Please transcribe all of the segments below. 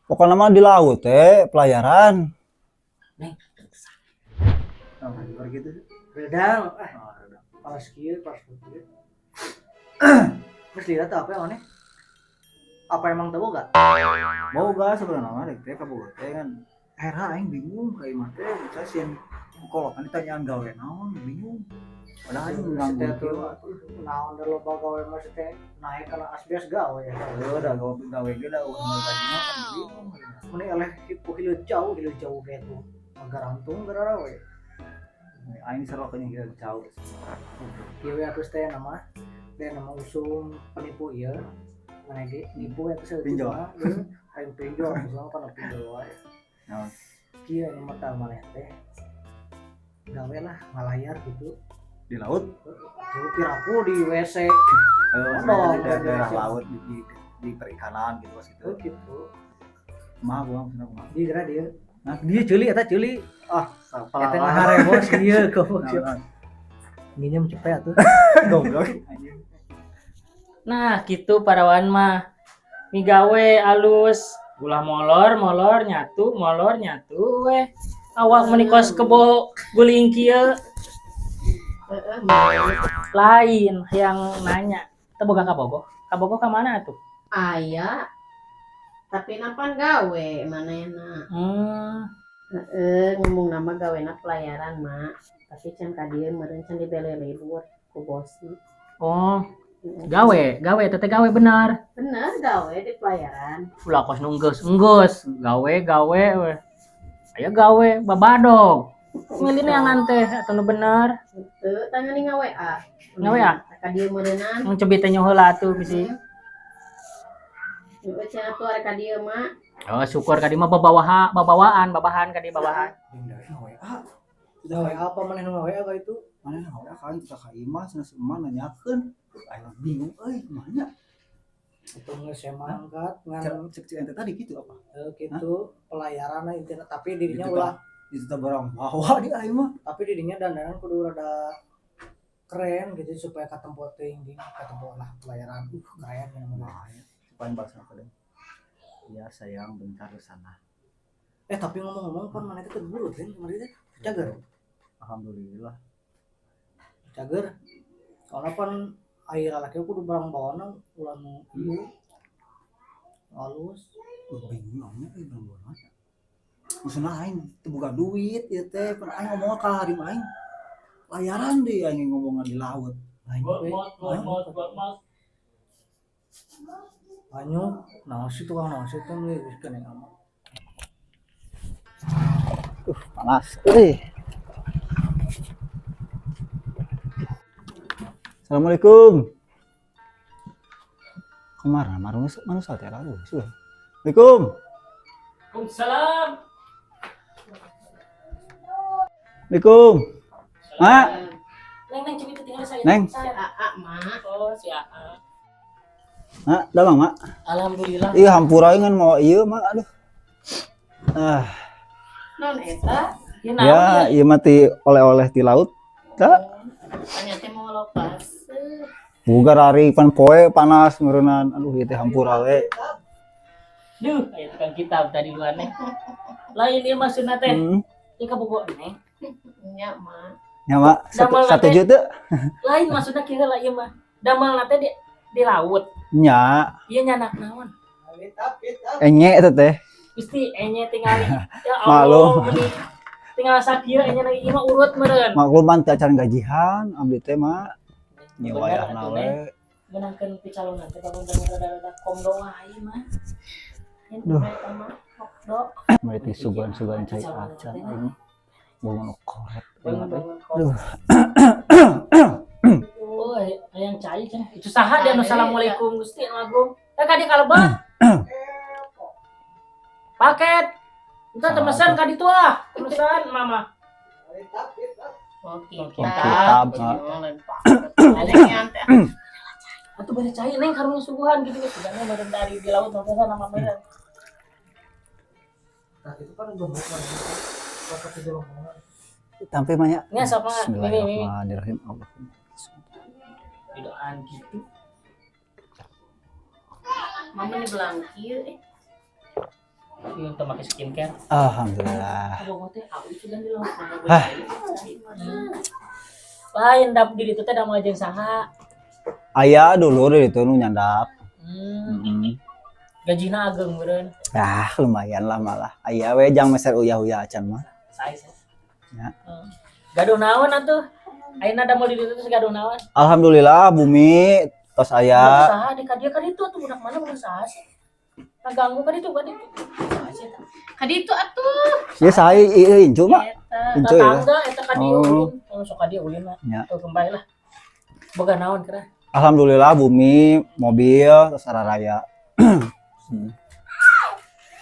Pokoknya mah di laut teh pelayaran. Neng. Oh, gitu. Redang, ah, panas kieu, panas kieu. Terus lihat tuh apa yang aneh? Apa emang tahu gak? Boga sebenarnya mah rek teh ka Bogor teh kan. Era aing bingung ka imah teh, misalnya sieun kolotan ditanyaan gawe naon bingung. Padahal aing nganggur Teh kieu. tuh naon da loba gawe mah teh naik kana asbes gawe ya. Heuh, da gawe gawe ge da eueuh gajina kan bingung. Mun eleh hileut jauh gitu. Magarantung gara we. Aing sarua kayaknya hileut jauh. Kieu we atuh teh nama teh nama usum penipu ieu. Mana ge nipu eta saeutik Pinjol. mah, ieu. Aing pinjol, misalnya kana pinjol wae. Naon? Kieu anu mata maneh teh. Gawe lah ngalayar gitu. Di laut? Tuh piraku di WC. Maksudnya di daerah laut di perikanan gitu pas gitu. Oh gitu. Mah gua maksudnya kumaha? Di geura dia. Hah? Dia ceuli eta ceuli. Ah, Eta ngaharemos ieu goblok. Naon? Nginjem cepet atuh. Goblok anjing. Nah, gitu parawan mah. Migawe alus, ulah molor, molor nyatu weh. Awak meuni kos kebo guling kieu. Lain yang nanya. Teu boga kabogoh. Kabogoh ka mana atuh? Aya. Tapi napan gawe manehna. Heeh, ngomong nama gawena pelayaran, Mak. Tapi can ka dieu meureun can dibere libur ku bosna. Oh, gawe, gawe teh gawe bener. Bener gawe di pelayaran. Ulah kos nu enggeus, enggeus. Gawe, gawe weh. Aya gawe babadog. Milih neangan teh atuh nu bener. Henteu, tanya nih nga-WA. Nga-WA? Ka dieu meureunnan. Mun cebit teh nyoh heula atuh bisi. Heeh, cenah tuh arek ka dieu, Mak. Oh, syukur ka dieu mah babawaha, babawaan, babahan ka dieu babahan. Jeung dari WA. Gawe apa maneh nu WA ka itu? Mana WA kan kita ka imah cenah si emak nanyakeun. Aing bingung euy kumaha nya. Itu geus mangkat ngan Cek cek ente tadi gitu apa? Gitu pelayaran intinya tapi dirinya Gitu, ulah itu teh barang bawa di aing mah. Tapi dirinya dandanan kudu rada keren gitu supaya katempo teuing ding katempo lah pelayaran keren ya mah. Nah, ya. Supaya bahasa apa deh? Ya sayang bentar ke sana. Tapi ngomong-ngomong pan mana teh gelut kan kemarin teh cager. Alhamdulillah. Cager. Soalnya pan air lalaki kudu barang bawana ulah nu ieu. Halus. Bingung nya euy barang bawana. Maksudna aing teu boga duit ieu teh, pan aing ngomong ka harim aing. Layaran deh aing ngomongan di laut. Aing we. Banyak, nasi tukang nasi tuh geus kena amat. Panas. Euy. Assalamualaikum. Kemana? Marunus manusia teh lalu. Sudah. Assalamualaikum. Waalaikumsalam. Assalamualaikum. Mak. Neng, neng cebit tinggal saya. Neng. Saya. Aa, Mak. Oh, si Aa. Mak, damang, Mak. Alhamdulillah. Iya hampura ngan mau ieu, Mak. Aduh. Ah, Non eta Ieu naon ya, ieu? ieu mah ti oleh-oleh ti laut. Ta. tanya teh mau lepas. Bugar ari pan poe panas meureunnan. Aduh, ieu teh hampura we. Duh, aya tukang kitab tadi luar neng. Lain ieu maksudna teh. Ieu kabogoh neng. Nya, Mak. Ya, Mak. Satu, Damel satu teh. juta. Lain maksudna kieu lah ieu mah. Damelna teh di laut. Nya, Ieu nyanak naon? enye eta teh. Gusti enye tingali. Ya Allah, Maklum. meni tinggal sakieu enye lagi ieu mah urut meureun. Makluman teh acan gajihan abdi teh, Mak. Nya Bener wayahna atuh, we. Neng. Meunangkeun picalonan teh bangun-bangun rada-rada komdo wae mah. Duh. Eta mah kokdo. Mari ti sugan-sugan cai acan aing. Bangun koret. Bangun-bangun Duh. komdo. Oh, hayang cai cenah. Itu saha dia nu assalamualaikum Gusti anu agung. Eh ka dieu kalebet. Paket. Entah temesan ka ditu ah. Temesan mama. Oh, Kitab, Mak. Ada yang teh. Atuh bere cai neng karunya suguhan gitu geus sugana meureun dari di laut mah sama meureun. Nah, itu kan gemuk kan. Pakai itu rombongan. Tampi mah nya. Nya sok mah. Ini ini. Bismillahirrahmanirrahim. Allahumma. Didoaan gitu. Mama nih belang kieu eh. Ieu teu make skincare. Alhamdulillah. Kabogoh teh awi sudah di laut. Hah. Lain dap di ditu teh da jeung saha? Aya dulur di ditu nu nyandak. Gajina ageng meureun. Ah, lumayan lah malah. Aya we jang meser uyah-uyah acan mah. Sae. Ya. Gaduh naon atuh? Ayeuna da di ditu teh gaduh naon? Alhamdulillah bumi tos aya. Saha di ka dieu ka ditu atuh budak mana budak saha sih? Ngaganggu ka ditu ka ditu. Saha sih eta? Ka ditu atuh. Ieu saha ieu incu mah? Eta. Incu ya. Tetangga eta ka dieu Oh. ulin. Oh, sok ka dieu ulin mah. Ya. Tuh kembali lah. Boga naon kira? Alhamdulillah bumi, mobil, terus raya.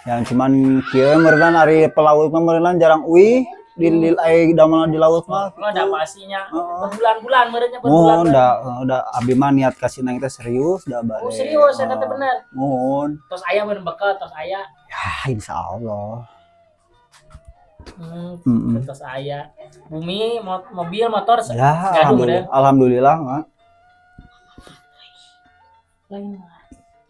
Yang cuman kieu meureunnan ari pelaut mah meureunnan jarang uih di ai damel di laut mah. Oh, da pastinya. Heeh. Berbulan-bulan meureunnya Mohon berbulan. da udah abi mah niat kasih nang teh serius da bade. Oh, serius eta teh bener. Mohon. Tos aya bener bekal, tos aya. Ah, insyaallah. Tos aya. Bumi, mobil, motor, Ya, gaduh alhamdulillah, meureun. Alhamdulillah, Mak. Lain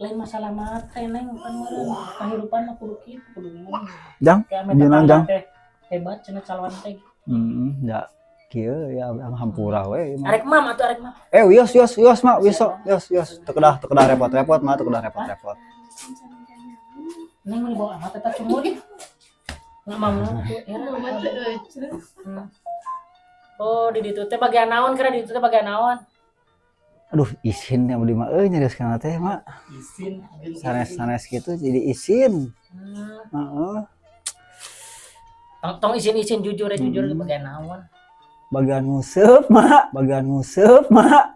lain masalah mate neng kan meureun kahirupan mah kudu kitu kudu ngomong. Jang, Kayak ame dina, tetangga Jang. teh hebat cenah calon teh. Heeh, ya kieu ya hampura we. Mah. Arek mam atuh arek mam. Eh, wios wios wios mak, wios sok, wios wios. Teu kedah teu kedah repot-repot mah, teu kedah repot-repot. Neng mau dibawa amat eta cumur. Nggak mam atuh era. Mama teh euceun. Oh, di ditu teh bagian naon kira di ditu teh bagian naon? Aduh, isin yang abdi mah euy nyarioskeun teh mak. Isin. Sanes-sanes gitu jadi isin. Heeh. Tong, tong isin-isin jujur ya jujur bagian naon. Bagian nguseup, mak. Bagian nguseup, mak.